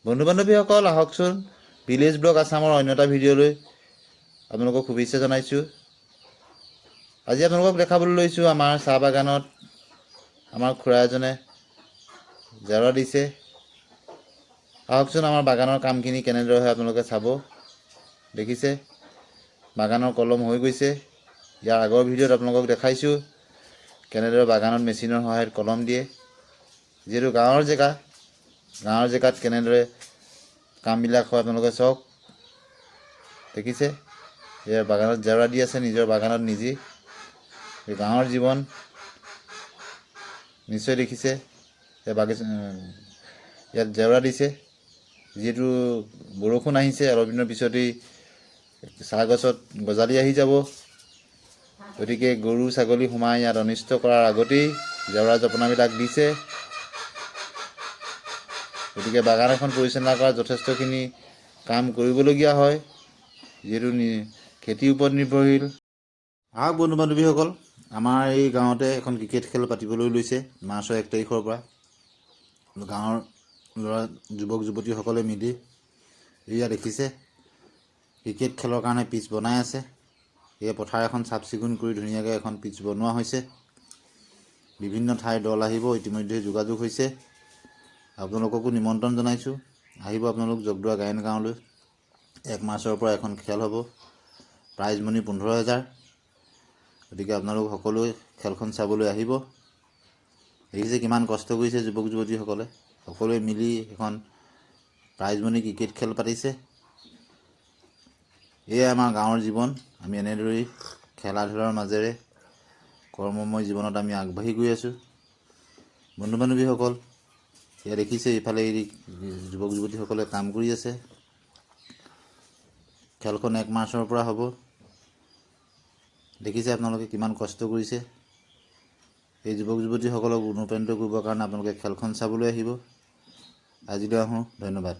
বন্ধু বান্ধৱীসকল, আহকচোন village blog আছামৰ অন্য এটা ভিডিঅ'লৈ আপোনালোকক শুভেচ্ছা জনাইছোঁ। আজি আপোনালোকক দেখাবলৈ লৈছোঁ, আমাৰ চাহ বাগানত আমাৰ খুৰা এজনে জেওৰা দিছে। আহকচোন, আমাৰ বাগানৰ কামখিনি কেনেদৰে হয় আপোনালোকে চাব। দেখিছে, বাগানৰ কলম হৈ গৈছে। ইয়াৰ আগৰ ভিডিঅ'ত আপোনালোকক দেখাইছোঁ কেনেদৰে বাগানত মেচিনৰ সহায়ত কলম দিয়ে। যিহেতু গাঁৱৰ জেগা, গাঁৱৰ জেগাত কেনেদৰে কামবিলাক হয় আপোনালোকে চাওক। দেখিছে, এয়া বাগানত জেওৰা দি আছে নিজৰ বাগানত নিজেই। এই গাঁৱৰ জীৱন নিশ্চয় দেখিছে। এই বাগিচা ইয়াত জেওৰা দিছে। যিহেতু বৰষুণ আহিছে, অলপ দিনৰ পিছতেই চাহ গছত গজালি আহি যাব। গতিকে গৰু ছাগলী সোমাই ইয়াত অনিষ্ট কৰাৰ আগতেই জেওৰা জপনাবিলাক দিছে। গতিকে বাগান এখন পৰিচালনা কৰাত যথেষ্টখিনি কাম কৰিবলগীয়া হয়, যিহেতু খেতিৰ ওপৰত নিৰ্ভৰশীল। আহক বন্ধু বান্ধৱীসকল, আমাৰ এই গাঁৱতে এখন ক্ৰিকেট খেল পাতিবলৈ লৈছে মাৰ্চৰ 1 তাৰিখৰ পৰা। গাঁৱৰ ল'ৰা যুৱক যুৱতীসকলে মিলি এয়া দেখিছে, ক্ৰিকেট খেলৰ কাৰণে পিচ বনাই আছে। এই পথাৰ এখন চাফ চিকুণ কৰি ধুনীয়াকৈ এখন পিচ বনোৱা হৈছে। বিভিন্ন ঠাইৰ দল আহিব, ইতিমধ্যে যোগাযোগ হৈছে। আপোনালোককো নিমন্ত্ৰণ জনাইছোঁ, আহিব আপোনালোক জগদোৱা গায়ন গাঁৱলৈ। 1 মাৰ্চৰ পৰা এখন খেল হ'ব, প্ৰাইজ মনি 15,000। গতিকে আপোনালোক সকলোৱে খেলখন চাবলৈ আহিব। দেখিছে কিমান কষ্ট কৰিছে যুৱক যুৱতীসকলে। সকলোৱে মিলি এখন প্ৰাইজ মনি ক্ৰিকেট খেল পাতিছে। এয়াই আমাৰ গাঁৱৰ জীৱন। আমি এনেদৰেই খেলা ধূলাৰ মাজেৰে কৰ্মময় জীৱনত আমি আগবাঢ়ি গৈ আছোঁ। বন্ধু বান্ধৱীসকল, এয়া দেখিছে, ইফালে এই যুৱক যুৱতীসকলে কাম কৰি আছে। খেলখন 1 মাৰ্চৰ পৰা হ'ব। দেখিছে আপোনালোকে কিমান কষ্ট কৰিছে। এই যুৱক যুৱতীসকলক অনুপ্ৰাণিত কৰিবৰ কাৰণে আপোনালোকে খেলখন চাবলৈ আহিব। আজিলৈ আহোঁ, ধন্যবাদ।